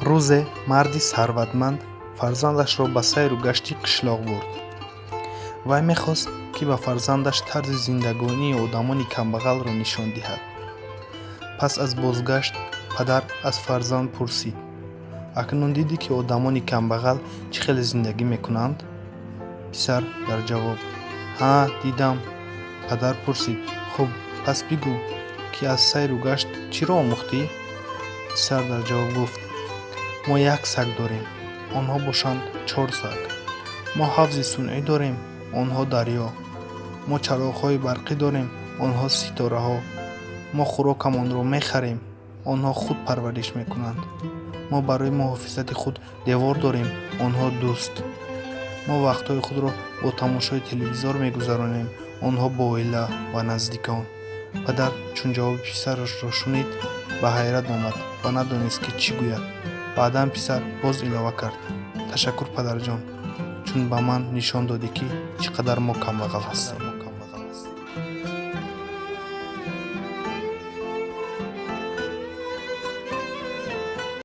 Рӯзе марди сарватманд фарзандашро ба сайру гашти қишлоқ бурд. Вай мехост, ки ба фарзандаш тарзи зиндагонии одамони камбағалро нишон диҳад. Пас аз бозгашт падар аз фарзанд пурсид: «Акнун дидӣ, ки одамони камбағал чӣ хел зиндагӣ мекунанд?» Писар дар ҷавоб: «Ҳа, дидам». Падар пурсид: «Хуб, пас бигӯ, ки аз сайру гашт чиро омӯхтӣ?» Писар дар ҷавоб гуфт: «Мо як саг дорем, онҳо бошанд чор саг. Мо ҳавзи сунъӣ дорем, онҳо дарё. Мо чароғҳои барқӣ дорем, онҳо ситораҳо. Мо хӯрокамонро мехарем, онҳо худ парвариш мекунанд. Мо барои муҳофизати худ девор дорем, онҳо дӯст. Мо вақтҳои худро бо тамошои телевизор мегузаронем, онҳо бо оила ва наздикон». Падар чун ҷавоби писарашро шунид, ба ҳайрат омад ва надонист, ки чӣ гӯяд. Баъдан писар боз илова кард: «Ташаккур, падарҷон, чун ба ман нишон додӣ, ки чӣ қадар мо камбағал ҳастем».